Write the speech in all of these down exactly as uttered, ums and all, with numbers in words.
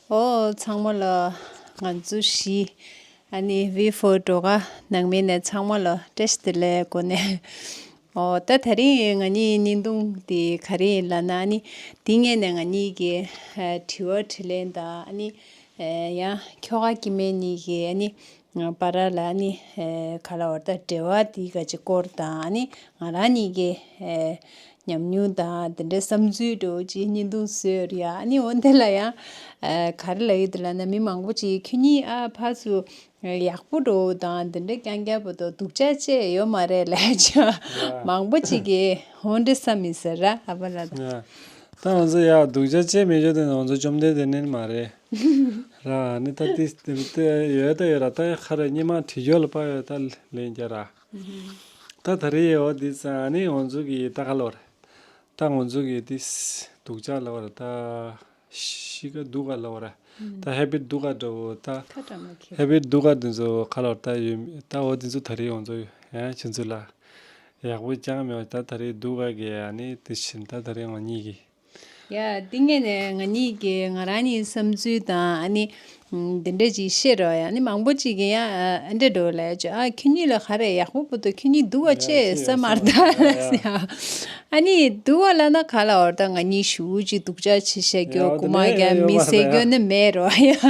ཨོ་ཚང་མ་ལ་ང་ཚོ་བཞི་ཨ་ནི་ཝི་ཕོར་སྒྲོལ་དཀར་ནང་མི་ནས་ཚང་མ་ལ་བཀྲ་ཤིས་བདེ་ལེགས་གོ་ནས། ཨོ་ད་དེ་རིང་ང་གཉིས་བརྙན་ཐུང་དེ་ག་རེ་ཡིན་ལབ་ན། ཨ་ནི་དེ་སྔོན་ནས་ང་གཉིས་ཀྱི་ཨ་དྲི་བ་དྲིས་ལན་དང་། ཨ་ནི་ཨ་ཡང་ཁྱོ་ག་སྐྱེ་དམན་གཉིས་ཀྱི་ཨ་ནི་བར་ལ་ཨ་ནི་ཨ་ག་ལབ་དགོས་རེད། ད་འབྲེལ་བ་དེའི་ག་ཅིག་སྐོར་དང་། ཨ་ནི་ང་རང་གཉིས་ཀྱི་ཨ་ཉམས་མྱོང་དང་དེ་འདྲའི་བསམ་ཚུལ་འདྲ་བོ་ཅིག་བརྙན་ཐུང་བཟོས་ཡོད་རེད་ཡ། ཨ་ནི་འོ་དེ་ལ་ཡང་ཨ་ག་རེ་ལབ་ཡོད་དེ་ལབ་ན། མི་མང་པོ་ཅིག་ཁྱོད་གཉིས་ཨ་ཕར་ཚུར་ཡག་པོ་འདྲ་བོ་དང་དེ་འདྲ་རྐྱང་རྐྱང་བར་དུ་སྡུག་ཅག་བྱས་ཡོད་མ་རེད་ལབ་ཅིག་མང་པོ་ཅིག་གིས་འོ་འདྲ་བསམ་ཡིན་ཟེར་ར། ཨ་ཕ་ལགས། ད་ང་ཚོ་ཡ་སྡུག་ཅག་བྱས་མེད་ཅོག་དེ་ང་ཚོ་བཅོམ་ལྡན་འདས་ནི་མ་རེད་ར། ནི་ད་དེ་དེ་ཡོད་ད་ཡོད་ར། ད་ཁ་ར་སྙེ་མ་བྲིས་ཡོད་ལ་པ་ཡོད་ད་ལན་རྒྱག་ར། ད་ད་རེས་ཡོད་འདི་ཙང་ནི་ང་ཚོ་གི་ད་ག་ལབ་ར། ད་ང་ཚོ་གི་དེ་སྡུག་ཅག་ལབ་ར། ད་ཤི་ཁ་སྡུག་ག་ལབ་ར། ད་ཧེ་པི་སྡུག་ག་འདྲ་བོ་ད། ཧེ་པི་སྡུག་ག་འདི་ཚོ་ག་ལབ་ར། ད་ཡོད་ད་འོ་འདི་ཚོ་ད་རེས་ང་ཚོ་ཡང་ཁྱེད་ཚོ་ལ་ཡག་པོ་ཅང་མེད་པ། ད་ད་རེས་སྡུག་ག་གི་ཨ་ནི་དེ་བཞིན་ད་ད་རེས་ང་གཉིས་ཀྱི། ཡ་དེ་སྔོན་ནས་ང་གཉིས་ཀྱི་ང་རང་གཉིས་བསམ་ཚུལ་དང་ཨ་ནི་ཨམ་དེ་འདྲ་ཅིག་བཤད་རོགས་ཡ། ཨ་ནི་མང་པོ་ཅིག་གིས་ཡང་ཨ་འདྲ་འདྲ་བོ་ལབ་ཅིག་ཨ་ཁྱོད་གཉིས་ལ་ག་རེ་ཡག་པོ་བུ་དུ། ཁྱོད་གཉིས་སྡུག་པ་ཡ་ཅེས་ཅེས་བསམ་མར་ད་ལ་ཟེར་ཡ། ཨ་ནི་སྡུག་པ་ལབ་ན་ག་ལབ་དགོས་ར། ད་ང་གཉིས་ཞུ་ཅིག་སྡུག་ཅག་ཅིག་བཤད་ཡ་རྒྱུ་དེ་ཀུ་མ་ནས་རྒྱ་ཡོད་མི་མ་ཟེར་རེད་རྒྱུ་ཡ། ནི་མེད་རོགས་ཡ། ཡ།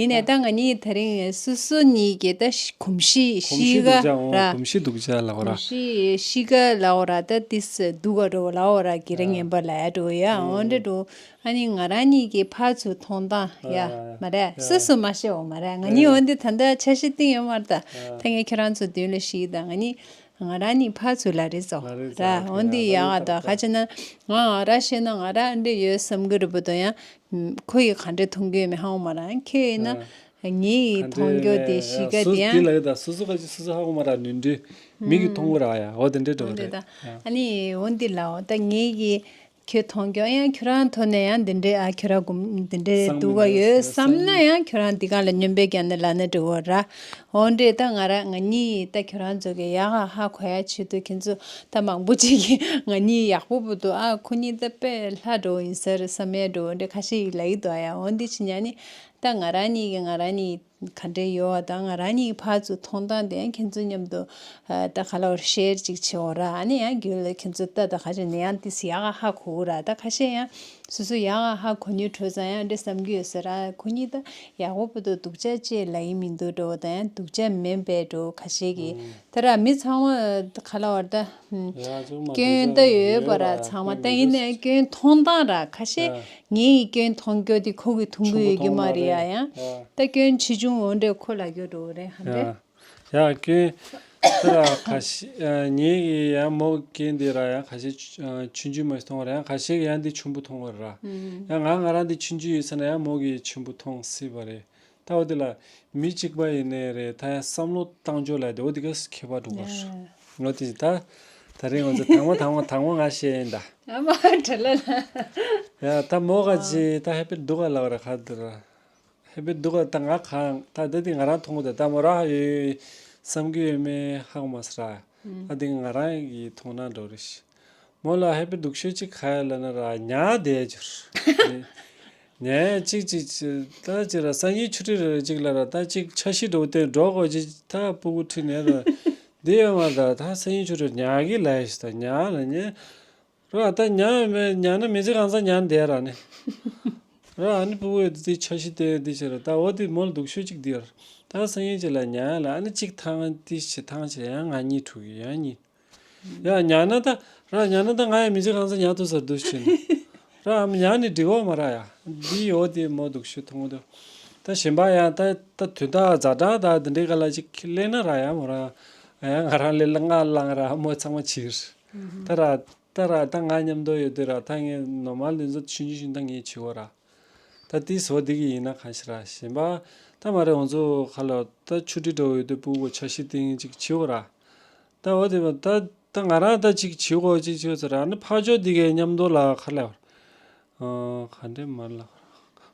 ཡིན་ནའི་ད་ང་གཉིས་ད་རིང་སོ་སོ་གཉིས་ཀྱི་ད་ཤི་གོམས་གཤིས་གོམས་གཤིས་གཤིས་ཀ་སྡུག་ཅག་འོ་ར། གོམས་གཤིས་སྡུག་ཅག་ལབ་དགོས་ར། གོམས་གཤིས་གཤིས་ཀ་ལབ་དགོས་ར། ད་དེ་སྡུག་ག་འདྲ་བོ་ལབ་དགོས་ར། དགེ་རྒན་ཡ་ངན་པ་ལབ་འདྲ་བོ་ཡ། ཨ་འོ་འདྲ་འདྲ་བོ། ཨ་ནི་ང་རང་གཉིས་ཀྱི་ཕར་ཚུར་མཐོང་སྟངས་ཡ། ཡ་མ་རེད། ཡ་སོ་སོ་མ་ཤེས་འོ་མ་རེད། ང་གཉིས་ཡ་འོ་འདི་ད་ལྟ་འཆར་གཞི་བཏིང་ཡོད་མ་རེད་ད། ཡ་ད་ངས་ཁྱོད་རང་ཚོ་མདུན་ལ་ཞུས་ད། ང་གཉིས་ང་རང་གཉིས་ཕར་ཚུར་ལབ་རེད་ཙོ་ལབ་རེད་ཙོ་ར། འོ་འདི་ཡ་ཡག་ག་ད་ག་བྱས་ན་ང་ང་རང་བཤད་ན་ང་རང་འདྲ་ཡོད་བསམ་གི་རེད་པ་དང་། ཡང་ཁོ་ཡིས་ག་འདྲ་མཐོང་གི་ཡོད་མེད་ཧ་གོ་མ་རེད། ཁྱོད་ཡིན་ན་ཡ་ངའི་ག་མཐོང་འདྲ་རྒྱུ་དེ་ཡ་གཤིས་ཀ་སོ་དེ་དེ་ཡང་ལབ་ད། སོ་སོ་ག་ཅིག་སོ་སོ་ཧ་གོ་མ་རེད། ནོར་འཁྲུལ་མིག་གིས་མཐོང་གི་རེད་ཡ། འོ་དེ་འདྲ་འདྲ་བོ་འོ་འདི་རེད། ད་ཨ་ནི་འོ་འདི་ལབ་འོ། ད་ངའི་གི་ཁྱོད་མཐོང་རྒྱུ་ཡང་ཁྱོད་རང་ཐོག་ནས་ཡང་འདི་འདྲའི་ཨ་ཁྱོད་རང་གོམས་འདི་འདྲའི་བསམ་སྡུག་ག་ཡོད་བསམ་ན་ཡང་ཁྱོད་རང་འདི་ག་ལ་སྨྱོན་པའི་རྒྱ་ནས་ལབ་ན་འགྲིག་གོ་ར། འོ་འདྲས་ད་ང་ར་ང་གཉིས་ད་ཁྱོད་རང་ཚོ་གི་ཡག་ག་ཧ་གོ་ཡ་ཆེད་དུ་ཁྱེད་ཚོ་ད་མང་པོ་ཅིག་གིས་ང་གཉིས་ཡག་པོ་བུ་དུ་ཨ་ཁོ་གཉིས་ད་དཔེ་ལྷ་འདྲ་བོ་ཡིན་ས་རེད་བསམ་ཡ་འདྲ་བོ་འདྲ་ཁ་ཤས་ཡིས་ལབ་ཀྱི་འདུག་ཨ། ཡ་འོ་འདི་ཕྱི་ཉ་ནི་ད་ང་རང་གཉིས་ཀྱིས་ང་རང་གཉིས་ག་འདྲས་ཡོད་བ་དང་ང་རང་གཉིས་ཕར་ཚུར་མཐོང་སྟངས་དེ་ཡང་ཁྱེད་ཚོ་མཉམ་དུ་ཨ་ད་ག་ལ་བར་ཤེར་ཅིག་བྱེད་འོ་ར། ཨ་ནི་ཡང་རྒྱུན་ལ་ཁྱེད་ཚོ་ད་ད་ག་རེ་ནས་ཡང་ཏིས་ཡག་ག་ཧ་གོ་གི་ར། ད་ཁ་ཤས་ཡང་སོ་སོ་ཡག་ག་ཧ་གོ་ནི་འཕྲོད་ཙང་ཡང་འདྲ་བསམ་གྱི་ཡོད་ས་ར། ཁོ་གཉིས་ད་ཡག་པོ་བུ་དུ་སྡུག་ཅག་ཅེས་ལབ་ཡི་མི་འདུག་འགྲོ་བ་དང་ཡང་སྡུག་ཅག་མིན་པའི་འགྲོ་ཁ་ཤས་ཀྱིས་ད་ར་མི་ཚང་མ་ད་ག་ལ་བར་ད་ཧུམ། ཡ་ཅུང་མ་སྐྱོན་འདུག་ད་ཡོད་ཡོད་པ་ར་ར། ཚང་མ་ད་ཡིན་ནའི་སྐྱོན་མཐོང་སྟངས་ར་ཁ་ཤས་ཡ་ངའི་སྐྱོན་མཐོང་རྒྱུ་དེ་ཁོ་གིས་མཐོང་གི་ཡོད་ཀྱི་མ་རེད་ཡ། ཡང་ད་སྐྱོན་ཆེ་ཆུང་འོ་འདྲས་ཁོ་ལ་རྒྱུ་འགྲོ་གི་རེད་ཧ་འདྲས། ཡ་སྐྱོན་ད་ར་ཁ་ཤས་ངའི་ཡང་མོ་སྐྱོན་དེ་ར་ཡང་ཁ་ཤས་ཆུང་ཆུང་མ་ཞིག་མཐོང་བ་ར། ཡང་ཁ་ཤས་ཡང་འདི་ཆེན་པོ་མཐོང་བ་ར། ཡང་ང་ང་རང་འདི་ཆུང་ཆུང་ཡོད་ས་ན་ཡང་མོ་གིས་ཆེན་པོ་མཐོང་སྲིད་པ་རེད། ད་འོ་དེ་ལ་མི་གཅིག་པ་ཡིན་ནའི་རེད། ད་ཡང་བསམ་བློ་བཏང་ཕྱོགས་ལ་དེ་འོ་དེ་ག་ཁྱད་པར་འགྲོ་གི་རེད། འོ་དེ་ད་ད་རིང་ང་ཚོ་དང་པོ་དང་པོ་དང་པོ་ང་བཤད་ཡིན་ད། ཨ་མ་དྲ་ལ་ལ། ཡ་ད་མོ་ག་ཅི་ད་ཧེ་པི་སྡུག་ག་ལབ་ར་ཁ་དེ་ར། ཧེ་པི་སྡུག་ག་ད་ང་གང་ད་ད་དེ་ང་རང་མཐོང་གི་ད་ད་མོ་ར་ཧ་ཡོད་བསམ་གི་ཡོད་མེད་ཧ་གོ་མ་སོང་ར། ཨ་དེ་ང་རང་གི་མཐོང་སྣང་འགྲོ་རེད། མོ་ལ་ཧེ་པི་སྡུག་ཤོས་གཅིག་ག་ཡ་ལབ་ན་ར་ཉལ་བསྡད་ཡ་ཅིག་རེད། ཉལ་ཡ་གཅིག་གཅིག་ཅིག་ད་ཅིག་ར་སང་ཉིན་ཆུ་ཊི་རེད་གཅིག་ལ་ར་ད་གཅིག་འཆར་གཞི་འགྲོ་དེ་འགྲོ་དགོས་ཅིག་ད་སྤུ་གུ་ཁྲིད་ནས་ར་འདི་ཡོད་མ་ད་ད་སང་ཉིན་ཆུ་ཊི་ཉལ་གི་ལབ་ཡ་ཞིག་ད་ཉལ་ལ་ཉལ་ར་ད་ཉལ་མེད་ཉལ་ན་མི་ཚེ་གང་ས་ཉལ་བསྡད་ར་ནི་ར་ཨ་ནི་སྤུ་གུ་ཡོད་དེ་འཆར་གཞི་དེ་འདི་བྱེད་ར་ད་འོ་དེ་མོ་ལ་སྡུག་ཤོས་གཅིག་འདི་ཡོད་ར་ད་སང་ཉིན་ཅིག་ལ་ཉལ་ལ་ཨ་ནི་གཅིག་ཐང་དེ་བྱེད་ཐང་བྱེད་ཡང་ང་གཉིད་འཁྲུག་གི་ཡང་གཉིད། ཡ་ཉལ་ན་ད་ར་ཉལ་ན་ད་ང་ཡང་མི་ཚེ་གང་ས་ཉལ་ཐུབ་ས་འདུག་ཕྱིན། ར་ཨམ་ཉལ་ནི་འགྲིག་གོ་མ་ར་ཡ། འདི་ཡོད་དེ་མོ་སྡུག་ཤོས་མཐོང་གི་འདུག་ད་གཞན་པ་ཡང་ད་ད་དུས་ད་ཛ་དྲག་ད་འདི་འདྲའི་ག་ལ་ཅིག་གླེང་ན་ར་ཡ་མོ་ར། ཡང་ང་རང་ལས་ལ་ང་ལངས་ར་མོ་ཚང་མ་བྱིར། ད་ར་ད་ར་ད་ང་མཉམ་དུ་ཡོད་དུས་ར་ད་ངས་ནོར་མལ་འདི་ཚོ་ཆུང་ཆུང་ཆུང་ད་ངས་བྱེད་གོ་ར། ད་དེ་བཟོ་དེ་གི་ཡིན་ན་གང་ཞིག་ར་གཞན་པ་ད་མ་རེད། ང་ཚོ་ཁ་ལ་ད་ཆུ་ཊི་འགྲོ་ཡོད་དུས་སྤུ་གུ་འཆར་གཞི་སྟེང་ཅིག་བྱེད་གོ་ར། ད་འོ་དེ་བ་ད་ད་ང་རང་ད་ཅིག་བྱེད་གོ་ཅིག་བྱེད་ཚོ་ར་ནི་ཕར་ཕྱོགས་དེ་གའི་མཉམ་དུ་ལ་ཁ་ལ་ཨ་ག་འདྲེ་མ་ལ་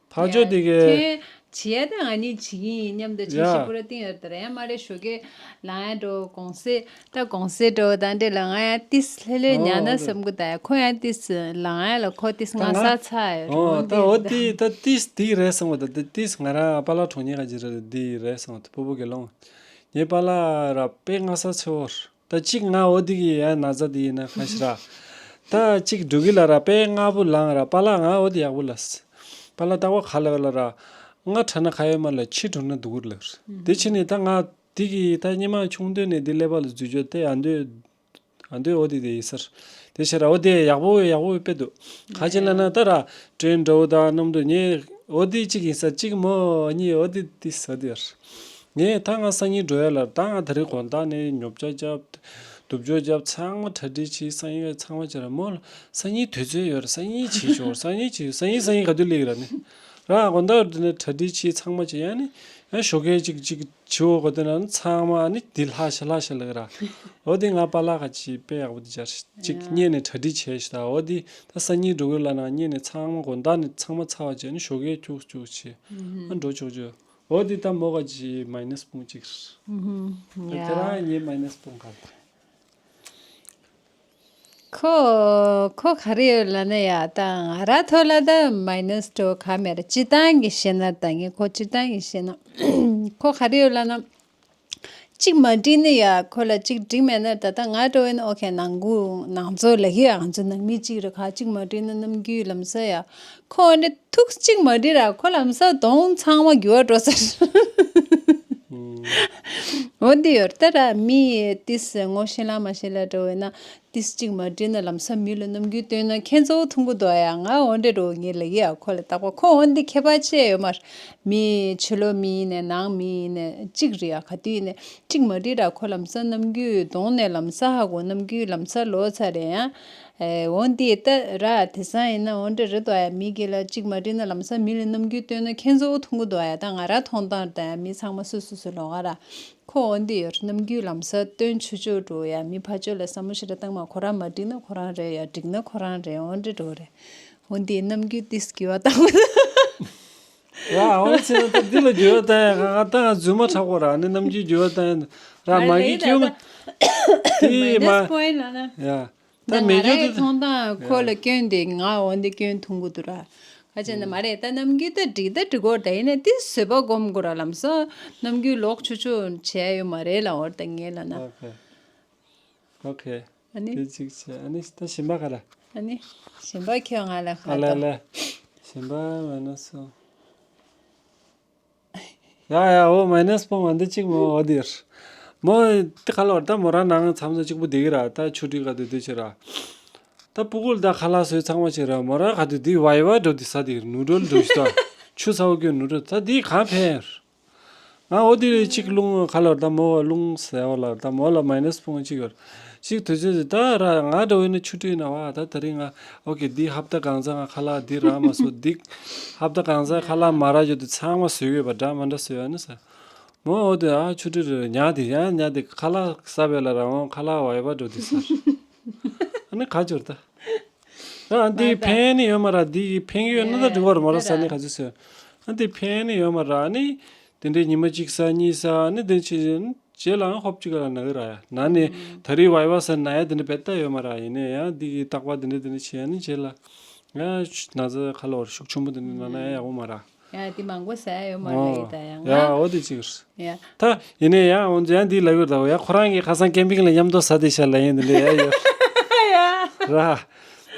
ཕར་ཕྱོགས་དེ་གའི་ཁྱོད་ བྱེད་ཡ་དེ་ང་གཉིས་བྱེད་ཀྱི་ཡིན་སྙམ་དུ་ཆེ་ཞིག་ཡ། པུ་ར་བཏིང་ཡོད་དེ་རེད། ཡང་མ་རེད་ཞོགས་ཀས་ལངས་ཡ་འགྲོ་གུང་སེང་ད་གུང་སེང་འགྲོ་ད་འདྲེ་ལ་ང་ཡང་ཏིས་ལྷེ་ལྷེ་ཉལ་ན་ཨོ་བསམ་གི་ད་ཡ་ཁོ་ཡང་ཏིས་ལངས་ཡ་ལ་ཁོ་ཏིས་ད་ང་ང་ས་ཚ་ཡོད་ཨོ་ད་འོ་འདི་ད་ཏིས་འདི་རེད་བསམ་གི་ད་འདི་ཏིས་ང་རང་པཱ་ལགས་གྲོངས་ཉེ་ག་ཅི་རེད་འདི་རེད་བསམ་གི་ད་སྤོ་བོ་དགེ་སློང་ངའི་པཱ་ལགས་ར་དཔེ་སྔ་ས་ཚེ་བོར། ད་གཅིག་ང་འོ་དེ་གི་ཡ་ན་ཚ་དེ་ཡིན་ན་ཁ་ཤི་ར། ད་གཅིག་འགྲོ་གི་ལ་ར་དཔེ་སྔ་པོ་ལངས་ར་པཱ་ལགས་ང་འོ་དེ་ཡག་པོ་ལ། པཱ་ལགས་ད་བ་ག་ལ་བ་ལ་ར། ང་ཁྲ་ན་ཁ་ཡོད་མ་ལ་ཕྱི་འགྲོ་ན་སྡུག་གུར་ལ། དེ་ཕྱི་ནས་ད་ང་དེ་གི་ད་སྙེ་མ་ཆུང་དུས་ནས་དེ་ཀླད་པ་ལ་འཛུལ་བྱོས་དེ་ཨ་འདོད། ཨ་འདོད་འོ་དེ་དེ་ཡིན་སར། དེ་ཕྱི་ར་འོ་དེ་ཡག་པོ་ཡག་པོ་དཔེ་འདུག་ཁ་ཅན་ལ་ན་ད་ར་ཀྲེན་འགྲོ་ད་རྣམ་དུ་ཉེ་འོ་དེ་གཅིག་ཡིན་ས་གཅིག་མོ་གཉིས་འོ་དེ་དེ་ས་དེ་ཡར། ངས་ད་ང་སང་ཉིན་འགྲོ་ཡ་ལ་ད་ང་ད་རེས་དགོང་དག་ནས་ཉོ་ཆ་རྒྱབ། སྡུག་ཅོག་རྒྱབ་ཚང་མ་གྲ་སྒྲིག་བྱས་སང་ཉིན་ཚང་མ་བྱས་ར་མོ་ལ་སང་ཉིན་དུས་ཚོད་ཡོད་ར་སང་ཉིན་བྱེད་ཆོག་སང་ཉིན་བྱེད་སང་ཉིན་སང་ཉིན་ག་དུས་སླེབས་ར་ནི། ར་དགོང་དག་འདི་ནས་གྲ་སྒྲིག་བྱས་ཚང་མ་བྱས་ཡ་ནི། ཡང་ཞོགས་ཀས་ཅིག་ཅིག་བྱེད་འོ་གོ་དེ་ན་ཚང་མ་ནི་འདི་ལྷ་ཤ་ལྷ་ཤ་ལ་གི་ར། འོ་དེ་ང་པཱ་ལགས་ཁ་ཅིག་དཔེ་ཡག་པོ་དེ་བྱ་ཅིག་ཡ། བརྙན་ནས་གྲ་སྒྲིག་བྱས་ཤི་ད་འོ་དེ་ད་སང་ཉིན་འགྲོ་གི་ལ་ན་བརྙན་ནས་ཚང་མ་དགོང་དག་ནས་ཚང་མ་ཚར་བ་བྱས་ནི་ཞོགས་ཀས་ཁྱུག་ཁྱུག་བྱས་ཨ་འགྲོ་ཆོག་ཆོག་འོ་དེ་ད་མོ་ག་ཅི་མའི་ནས་སྤུངས་གཅིག་རེད། ཨུ་ཧུམ། ད་ཡ། ཁྱེད་རང་ངའི་མའི་ནས་སྤུངས་ག་རེད། ཁོ་ཁོ་ག་རེ་ཡོད་ལབ་ན་ཡ་ད་ང་ར་ཐོག་ལ་ད་མའི་ནས་འགྲོ་ག་མེད་ར་སྤྱི་བཏང་གི་བཤད་ན་ད་ངས་ཁོ་སྤྱི་བཏང་གི་བཤད་ན་ཁོ་ག་རེ་ཡོད་ལབ་ན། གཅིག་མ་འགྲིག་ན་ཡ་ཁོ་ལ་གཅིག་འགྲིག་མེད་ན་ད་ལྟ་ང་འགྲོ་ཡིན་ན་ཨོ་ཁེ་ནང་ཁུལ་ནང་ཚོ་ལ་གི་ཡ་ང་ཚོ་ནང་མི་གཅིག་རེད་ཁ་གཅིག་མ་འགྲིག་ན་ནམ་རྒྱུན་ལམ་སང་ཡ་ཁོ་འདི་ཐུག་གཅིག་མ་འགྲིག་ར་ཁོ་ལམ་སང་གདོང་ཚང་མ་འགྱུར་བ་འགྲོ་ཟེར། འོ་འདི་ཡོད་ད་ར་མི་ཏིས་ངོ་ཤེས་ལ་མ་ཤེས་ལ་འགྲོ་ཡིན་ན་ཏིས་གཅིག་མ་འགྲིག་ན་ལམ་སང་མི་ལ་ནམ་རྒྱུན་སྟོན་ན་ཁྱེད་ཚོ་ཐུང་གུ་འདུག་ཡ་ང་འོ་འདྲ་འགྲོ་ངེས་ལ་གི་ཡ་ཁོ་ལ་བཏགས་པ་ཁོ་འོ་འདི་ཁྱད་པར་ཆེ་ཡོད་མ་རེད། མི་ཕྱི་ལོགས་མི་ཡིན་ནས་ནང་མི་ཡིན་ནས་གཅིག་རེད་ཡ་ག་དུས་ཡིན་ནས་གཅིག་མ་རེད་ར་ཁོ་ལམ་སང་ནམ་རྒྱུན་གདོང་ནས་ལམ་སང་ཧ་གོ་ནམ་རྒྱུན་ལམ་སང་ལོག་ཚར་རེད་ཡ། ཨེ་འོ་འདི་ལྟ་ར་དེང་སང་ཡིན་ན་འོ་འདྲ་རེད་དོ་ཡ་མི་གི་ལ་གཅིག་མ་རེད་ན་ལམ་སང་མི་ལ་ནམ་རྒྱུན་སྟོན་ན་ཁྱེད་ཚོ་འུ་ཐུང་གི་འདུག་ཡ་ད་ང་ར་མཐོང་སྟངས་ད་ཡ་མི་ཚང་མ་སུ་སུ་སུ་ལོག་ག་ར་ཁོ་འོ་འདི་ཡོད་ནམ་རྒྱུན་ལམ་སང་སྟོན་ཆུ་ཆུ་འགྲོ་ཡ་མི་ཕ་ཆོས་ལ་བསམ་བློ་ཞེ་དྲག་བཏང་མ་ཁོ་རང་མ་འགྲིག་ན་ཁོ་རང་རེད་ཡ་འགྲིག་ན་ཁོ་རང་རེད་འོ་འདྲ་འགྲོ་རེད་འོ་འདི་ནམ་རྒྱུན་ཏིས་གི་བ་བཏང་། ཡ་འོ་ཚེ་ན་ད་འདི་ལ་འགྱུར་བ་བཏང་ཡ་ང་ད་ང་རྫུན་མ་དྲག་པོ་ར་ནི་ནམ་རྒྱུན་འགྱུར་བ་བཏང་ཡ་ར་མ་གི་ཁྱོད་ང་དེ་མ་ཡ་ད་ང་རའི་མཐོང་སྟངས་ཁོ་ལ་སྐྱོན་དེ་ང་འོ་འདི་སྐྱོན་མཐོང་གི་འདུག་ར་ཁ་ཅན་ན་མ་རེད་ད་ནམ་རྒྱུན་ད་འགྲིག་ད་འགྲིག་གོ་ད་ཡིན་ན་དེ་བཟོད་པ་སྒོམ་དགོས་ར་ལམ་སང་ནམ་རྒྱུན་ལོག་ཆུ་ཆུ་བྱས་ཡོད་མ་རེད་ལ་འོ་ད་ངས་ལ་ན། ཨོ་ཁེ། ཨ་ནི། དེ་གཅིག་བྱས་ཨ་ནི་ད་གཞན་པ་ག་ལ། ཨ་ནི། གཞན་པ་ཁྱོད་ང་ལ་ཨ་ཁ་ལ་ལ། གཞན་པ་མ་ན་སོ། ཡ་ཡ་འོ་མའི་ནས་པོ་ང་འདི་གཅིག་མོ་འོ་དེར། མོ་དེ་ཁ་ལོར་ད་མོ་རང་ནང་མཚམས་ས་གཅིག་པུ་བསྡད་ཀྱི་ར་ད་ཆུ་ཁྲིད་ག་དུས་དུས་ཆེ་ར། ད་སྤུ་གུ་ལ་ད་ཁ་ལག་བཟོས་ཚང་མ་བྱེད་ར་མོ་རང་ག་དུས་འདི་བའི་བ་འགྲོ་འདི་ས་དེ་ནུ་ཌལ་འགྲོ་ཞིག་ད་ཆུ་ཚ་བོ་གྱོན་ནུ་ཌལ་ད་འདི་གང་ཕན། ང་འོ་དེ་རེད་གཅིག་རླུང་ཁ་ལོར་ད་མོ་བ་རླུང་ཟེར་བ་ལ་ད་མོ་ལ་མའི་ནས་སྤུངས་གཅིག་ཡོད། གཅིག་དུས་ཚོད་ད་ར་ང་འདྲ་བོ་ཡིན་ན་ཆུ་ཁྲིད་ན་བ་ད་ད་རིང་ང་ཨོ་ཁེ་འདི་ཧབ་ཏ་གང་ཚ་ང་ཁ་ལག་འདི་རག་མ་སོང་འདི་ཧབ་ཏ་གང་ཚ་ཁ་ལག་མ་རག་ཡོད་དུ་ཚང་མ་བཟོས་ཡོད་པ་འདྲ་མ་འདྲ་བཟོས་ཡོད་ནི་ས། མོ་འོ་དེ་ཨ་ཆུ་ཁྲིད་རེད་ཉག་དེ་ཡང་ཉག་དེ་ཁ་ལག་ས་བས་ལ་ར་འོང་ཁ་ལག་བ་ཡོད་པ་འགྲོ་དེ་ས། ཨ་ནི་ཁ་སྦྱོར་ད། ཨ་འདི་ཕན་ནི་ཡོད་མ་ར་འདི་ཕན་གི་ཡོད་ན་ད་འགྲིག་བར་མ་ར་ས་ནི་ག་ཚོད་ཟེར། ཨ་འདི་ཕན་ནི་ཡོད་མ་ར་ཨ་ནི་དེ་འདྲའི་ཉི་མ་གཅིག་ས་གཉིས་ས་ཨ་ནི་དེ་ཆེ་རྗེས་ལའང་ཧོབ་གཅིག་ལ་ན་གི་ར་ཡ་ན་ནི་ད་རེས་བའི་བ་ས་ན་ཡ་དེ་འདྲ་བེད་ལྟ་ཡོད་མ་ར་ཡིན་ནའི་ཡང་འདི་གི་རྟག་པ་དེ་འདྲ་དེ་འདྲ་བྱེད་ཡ་ནི་རྗེས་ལ་ཡང་ན་ཚ་ཁ་ལོར་ཤུགས་ཆེན་པོ་དེ་འདྲ་ན་ན་ཡ་ཡག་པོ་མ་ར། ཡ་དེ་མང་པོ་ཟ་ཡ་ཡོད་མ་རེད་ད་ཡ་ང་། ཡ་འོ་དེ་གཅིག་རེད། ཡ། ད་ཡིན་ནའི་ཡ་འོ་ཡ་འདི་ལབ་ཡོད་ད་འོ་ཡ་ཁོ་རང་གིས་ཁ་སང་ཀེམ་པིང་ལ་མཉམ་དུ་ཟ་དེ་ཤ་ལ་ཡིན་དེ་འདྲ་ཡ་ཡོད། ཡ། ར།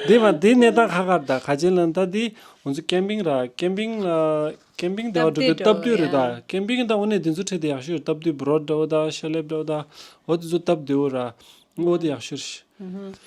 འདི་མ་འདི་གནས་སྟངས་ཁ་ཁར་ད་ཁ་ཆེན་ལ་ད་འདི་འོ་ཚོ་ཀེམ་པིང་ར་ཀེམ་པིང་ལ་ཀེམ་པིང་དེ་བ་འགྲོ་དུས་སྟབས་བདེ་རེད་ད་ཡ། ཀེམ་པིང་ད་འོ་ནས་དེ་ཚོ་ཁྲིད་དེ་ཡག་ཤོས་རེད་སྟབས་བདེ་བྲོ་འདྲ་བོ་ད་ཤ་ལེབ་འདྲ་བོ་ད་འོ་དེ་ཚོ་སྟབས་བདེ་བོ་ར་འོ་དེ་ཡག་ཤོས་རེད།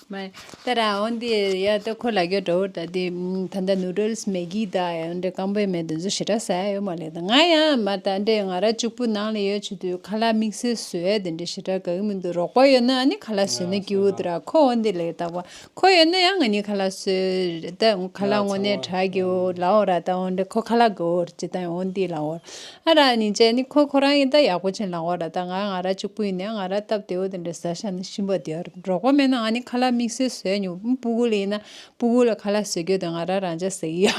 མ། ད་ར་འོན་ཏེ་ཡ་ད་ཁོ་ལ་རྒྱ་འགྲོ་བར་ད་དེ་ད་ལྟ་ནུ་ཌལ་སི་མེ་གི་ད་ཡ་འདྲ་སྐམ་པོའི་མེ་དེ་ཚོ་ཞེ་དྲག་ཟ་ཡ་ཡོད་མ་རེད་ད་ང་ཡང་མ་ད་འདྲ་ང་ར་གཅིག་པུ་ནང་ལ་ཡོད་བྱེད་དུས་ཁ་ལག་དམིགས་བསལ་བཟོ་ཡ་དེ་འདྲ་ཞེ་དྲག་དགའ་གི་མི་འདུག་རོགས་པ་ཡོད་ན་ཨ་ནི་ཁ་ལག་བཟོས་ན་སྐྱིད་པོ་འདུག་ར་ཁོ་འོན་ཏེ་ལས་ད་བ་ཁོ་ཡོད་ན་ཡང་ང་གཉིས་ཁ་ལག་བཟོས་ད་ཁ་ལག་དངོས་གནས་དྲག་གི་འོ་ལའོ་ར་ད་འོན་ཏེ་ཁོ་ཁ་ལག་དགའ་འོ་ར་ཅི་ད་འོན་ཏེ་ལའོ་ར་ཨ་ར་ནི་ཅེ་ནི་ཁོ་ཁོ་རང་ཡིན་ད་ཡག་པོ་ཅན་ལའོ་ར་ད་ང་ང་ར་གཅིག་པུ་ཡིན་ན་ང་ར་སྟབས་བདེ་བོ་དེ་འདྲ་ཟ་ཤ་ནི་ཤིན་པ་དེ་ཡོད་རོགས་པ་མེད་ན་ཨ་ནི་ཁ་ལག་དམིགས་བསལ་བཟོས་ཉོ་སྤུ་གུ་ལ་ཡིན་ན་སྤུ་གུ་ལ་ཁ་ལག་བཟོས་རྒྱུ་དང་ང་ར་རང་ཅག་ཟ་གི་ཡ།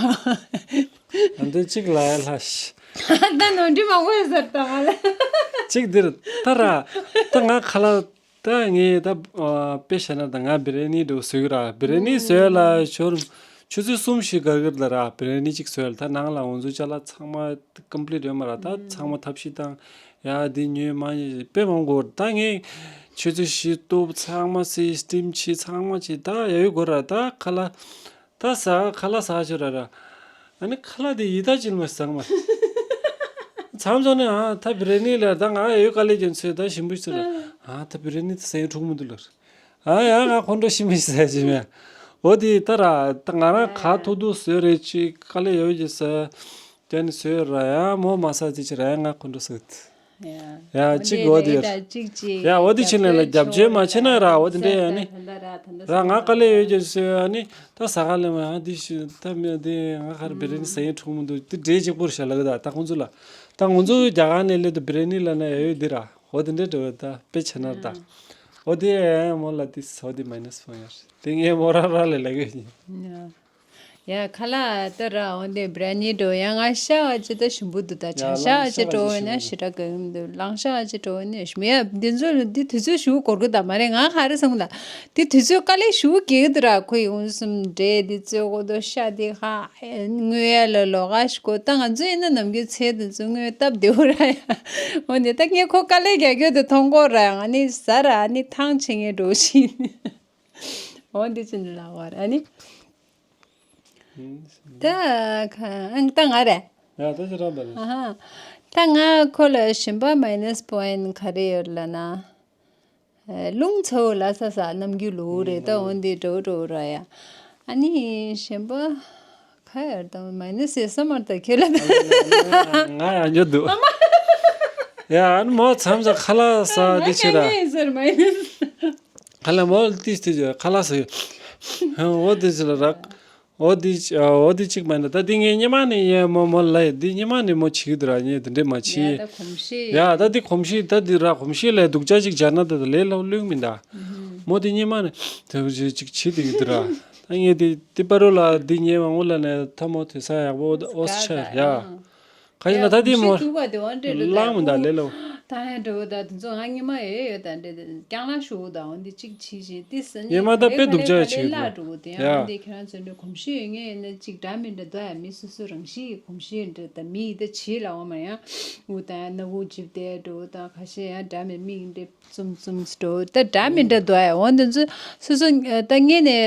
ཨ་འདི་གཅིག་ལ་ཡ་ལྷ་ཤ། ད་ནོར་འཁྲུལ་མང་པོ་ཡོད་ས་རེད་ད་ང་ལ། གཅིག་འདིར་ད་ར། ད་ང་ཁ་ལག་ད་ངས་ད་ཨ་དཔེ་བྱས་ན་ད་ང་བི་རི་ཡ་ནི་འདྲ་བོ་བཟོ་གི་ར། བི་རི་ཡ་ནི་བཟོས་ལ་ཞོར་ཆུ་ཚོད་གསུམ་བཞི་འགོར་གི་རེད་ད་ར། བི་རི་ཡ་ནི་གཅིག་བཟོས་ལ་ད་ནང་ལ་འོ་ཚོད་ཅ་ལག་ཚང་མ་ཀོམ་པི་ལིཊ་ཡོད་མ་ར། ད་ཚང་མ་ཐབས་ཤེས་བཏང་། ཡ་འདི་ཉོས་མ་ཉོས་དཔེ་མང་པོ་ད་ངས་ཆུ་ཚོད་བཞི་གཏུབ། ཚང་མ་སི་སི་ཊིམ་བྱས། ཚང་མ་བྱས། ད་ཡ་ཡོད་དགོས་ར། ད་ཁ་ལག་ད་ཟ། ཁ་ལག་ཟ་ཆོག་ར་ར། ཨ་ནི་ཁ་ལག་དེ་ཡི་ད་ཅིན་མ་ཟ་མ། མཚམས་སོང་ནས་ཨ་ད་བི་རི་ཡ་ནི་ལ་ད་ང་ཡོད་དཀའ་ལས་ཀྱང་ཚོད་ད་ཞིམ་པོ་ཞིག་ཟེར་ར། ཨ་ད་བི་རི་ཡ་ནི་ད་ཟ་ཡང་འཁྲུག་མི་འདུག་ལར། ཨ་ཡ་ང་ཁོང་ཁྲོ་ཞིམ་པོ་ཞིག་ཟ་ཅི་མེད། འོ་དེ་ད་ར་ད་ང་རང་ག་ཐུག་ཐུག་བཟོས་རེད། ཅིག་དཀའ་ལས་ཡོད་ཀྱི་ཟ། ཀྱ་ནི་བཟོས་ར་ཡ་མོ་མ་ཟ་ཅི་ཅི་ར་ཡ་ང་ཁོང་ཁྲོ་ཟ་གི་འདུག་ཡ། ཡ་འོ་གཅིག་འདི་འོ་དེ་རེད་ཡོད། ད་གཅིག་གཅིག་ཡ་འོ་དེ་ཕྱིན་ལ་ལ་རྒྱབ་སྐྱོར་མ་བྱེད་ན་ར་འོ་དེ་འདྲས་ཡ་ནི། ད་ལྟ་ར་ད་ལྟ་ར་ང་དཀའ་ལས་ཡོད་ཀྱི་ཟེར་ཡ་ནི་ད་ཟ་ག་ལས་མ་ཡ་འདི་ཞུ་ད་མི་འདི་ང་ཁར་བི་རི་ནི་ཟ་ཡིན་འཁྲུག་མི་འདུག་དེ་འདྲས་གཅིག་པོར་བྱ་ལ་གི་ད་ད་ཁོང་ཚོ་ལ་ད་ང་ཚོ་རྒྱ་གར་ནས་སླེབས་དུ་བི་རི་ནི་ལ་ན་ཡ་ཡོད་འདི་ར་འོ་དེ་འདྲས་འགྲོ་ད་དཔེ་བྱེད་ན་ར་ད་འོ་དེ་ཡ་མོ་ལ་དེ་འོ་དེ་མ་ནས་ཕོན་ཡ་དེ་ངས་མོ་ར་ར་ལས་ལ་གི་ཡིན། ཡ། ཡ་ཁ་ལག་ད་ར་འོན་ཏེ་བི་རི་ཡ་ནི་འགྲོ་ཡ་ང་ཤ་བ་ཅི་ད་ཞིམ་པོ་འདུག་ད་ཆ་ཡ་ཤ་བ་ཅི་ལང་ཤ་བ་འགྲོ་ཅི་ཡིན་ན་ཞིམ་པོ་ཞེ་དྲག་གི་འདུག་ལང་ཤ་བ་ཅི་འགྲོ་ཡིན་ན་ཞིམ་ཡ། འདི་ཚོ་ལ་འདི་དུས་ཚོད་ཞུ་གོར་གི་ད་མ་རེད། ང་ཧ་རི་སང་ད་འདི་དུས་ཚོད་དཀའ་ལས་ཞུ་གི་གི་ད་ར་ཁོ་ཡི་འུན་སུམ་འདྲེ་འདི་ཚོད་གོ་དོ་ཤ་འདི་ཧ་དངོས་ཡ་ལ་ལོ་ག་ཞིག་གོ་ད་ང་ཚོ་ཡིན་ན་ནམ་རྒྱུན་ཚེ་འདི་ཚོ་དངོས་སྟབས་བདེ་བོ་ར་ཡ། འོན་ཏེ་ད་ངས་ཁོ་དཀའ་ལས་རྒྱག་རྒྱུ་དེ་མཐོང་གོ་ར་ཡ་ང་ནི་ཟ་ར་ཨ་ནི་ཐང་ཆེ་ངས་འགྲོ་ཤི་འོན་ཏེ་ཅི་འདྲ་ལ་བ་ར་ཨ་ནི། ད་ཁ་ཨང་ད་ང་རེད། ཡ་ད་ཅི་རང་པ་རེད། ཨ་ཧ། ད་ང་ཁོ་ལ་ཞིམ་པ་མའི་ནས་པོ་ཡིན་ག་རེ་ཡོད་ལ་ན། ཨེ་རླུང་ཚ་བོ་ལ་ས་ས་ནམ་རྒྱུན་ལོ་རེད་ད་འོན་ཏེ་འགྲོ་འགྲོ་ར་ཡ། ཨ་ནི་ཞིམ་པ་ག་ཡོད་ད་མའི་ནས་ཡོད་ས་མར་ད་ཁྱོད་ལ་ད། ང་ཡང་འགྱོ་འདུག་ཡ་ཨ་ནི་མོ་མཚམས་ས་ཁ་ལག་ས་འདི་ཆེ་ར། ང་ཡང་ཡོད་ཟེར་མའི་ནས། ཁ་ལག་མོ་ལ་ཏིས་ཏིས་ཁ་ལག་ཟེར། འོ་དེ་ཟེར་ལ་རག་འོ་དེ་འོ་དེ་གཅིག་མ་ཡིན་ད་ད་དེ་ངས་སྙེ་མ་ནས་ཡས་མོ་མོ་ལ་ཡས་དེ་སྙེ་མ་ནས་མོ་བྱེད་ཀྱི་འདུག་ར་ངས་དེ་འདྲས་མ་བྱེད། ཡ་ད་གོམས་གཤིས། ཡ་ད་དེ་གོམས་གཤིས་ད་དེ་ར་གོམས་གཤིས་ལས་སྡུག་ཅག་ཅིག་སྦྱར་ན་ད་ད་ལས་སླ་བོ་ལོས་མིན་ད། མོ་དེ་སྙེ་མ་ནས་དེ་འདྲས་ཅིག་བྱེད་དེ་གི་འདུག་ར། ད་ངས་དེ་དེ་པ་རོ་ལ་དེ་ཉེ་བ་ངོ་ལ་ནས་ད་མོ་དེ་ས་ཡག་པོ་འོ་ས་ཆ་ཡ། ཁ་ཅིག་ན་ད་དེ་མོ་གཤིས་སྡུག་པ་དེ་འོ་འདྲས་འགྲོ་ལའང་མི་འདའ་ལེ་ལོ། ད་ཡང་འགྲོ་ད་དེ་ཚོ་ང་སྙེ་མ་ཡོད་ཡོད་ད་འདྲས་རྐྱང་ལ་ཞུ་ད་འོ་འདི་གཅིག་བྱིས་བྱིས་དེ་སི་སྙེ་མ་ད་དཔེ་སྡུག་ཅག་ཅིག་ལ་འགྲོ་དེ་ཡང་ཡ་འདི་ཁྱེད་རང་ཚོ་འདྲ་གོམས་གཤིས་ཡོད་ངེས་ཡིན་ན་གཅིག་འདྲ་མི་འདྲ་འདུག་ཡ་མི་སོ་སོ་རང་གཤིས་ཀྱི་གོམས་གཤིས་འདྲ་ད་མི་ཡི་ད་བྱིས་ལ་འོ་མ་ཡང་འུ་ད་ཡང་སྣ་བུག་འཇིབ་དེ་འགྲོ་ད་ཁ་ཤས་ཡང་འདྲ་མི་མིག་འདྲ། ཙུམ་ཙུམ་འགྲོ་ད་འདྲ་མི་འདྲ་འདུག་ཨ། འོ་འདི་ཚོ་སོ་སོ་ད་ངས་ནས་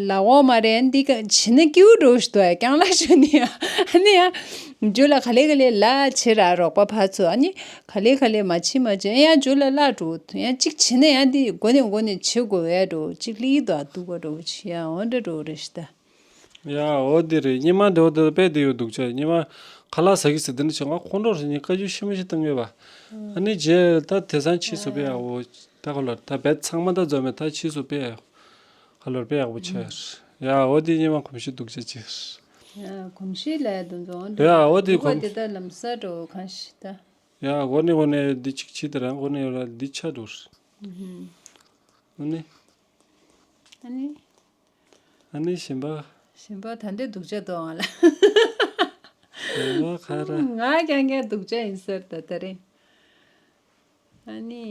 ལ་འོ་མ་རེད་འདི་ག་བྱིན་ན་སྐྱིའུ་འགྲོ་ཞིག་འདུག་ཨ། རྐྱང་ལ་ཞུ་ནི་ཨ་ནི་ཡ་རྒྱུ་ལ་ག་ལེ་ག་ལེ་ལ་བྱེད་ར་རོགས་པ་ཕར་ཚུར་ཨ་ནི་ག་ལེ་ག་ལེ་མ་བྱེད་མ་བྱེད་ཡ་རྒྱུ་ལ་ལ་འགྲོ་ཡ་གཅིག་བྱེད་ན་ཡ་འདི་མགོ་ནས་མགོ་ནས་བྱེད་དགོས་ཡ་འགྲོ་གཅིག་ལི་འདུག་ཨ་འདུག་ག་འགྲོ་བྱེད་ཡ་འོ་འདྲ་འགྲོ་རེད་ཤི་ད། ཡ་འོ་དེ་རེད། སྙེ་མ་འདྲ་བོ་དེ་དཔེ་དེ་ཡོད་འདུག་ཅག་སྙེ་མ་ཁ་ལག་ཟ་གི་ཟེར་དེ་འདྲ་བྱས་ང་ཁོང་ཁྲོ་རེ་ཉིན་བཀའ་བཀྱོན་ཤི་མི་ཤི་བཏང་ཡོད་པ། ཨ་ནི་རྗེས་ད་དེ་སང་ཕྱིས་སུ་དཔེ་ཡག་པོ་ད་ཁ་ལོར་ད་བེད་ཚང་མ་ད་འཛོམས་མེད་ད་ཕྱིས་སུ་དཔེ་ཡག་ཁ་ལོར་དཔེ་ཡག་པོ་ཆགས་ཡ། འོ་དེ་སྙེ་མ་གོམས་གཤིས་སྡུག་ཅག་ཅིག་ཡ་གོམས་གཤིས་ལས་དེ་ཚོ་འོ་འདྲ་ཡ་འོ་དེ་སྡུག་པ་གོམས་དེ་ད་ལམ་སང་འགྲོ་གང་ཤི་ད། ཡ་འོ་ནི་འོ་ནི་འདི་གཅིག་ཕྱིས་དེ་རང་འོ་ནི་འོ་ལ་འདི་ཆ་འགྲོ། ཨ་ནི། ཨ་ནི། ཨ་ནི་ཞིམ་པ། ཞིམ་པ་ད་འདི་སྡུག་ཅག་འདུག་ང་ལ། ཞིམ་པ་ཁ་ར། ང་རྐྱང་རྐྱང་སྡུག་ཅག་ཡིན་ཟེར་ད་ད་རེད། ཨ་ནི།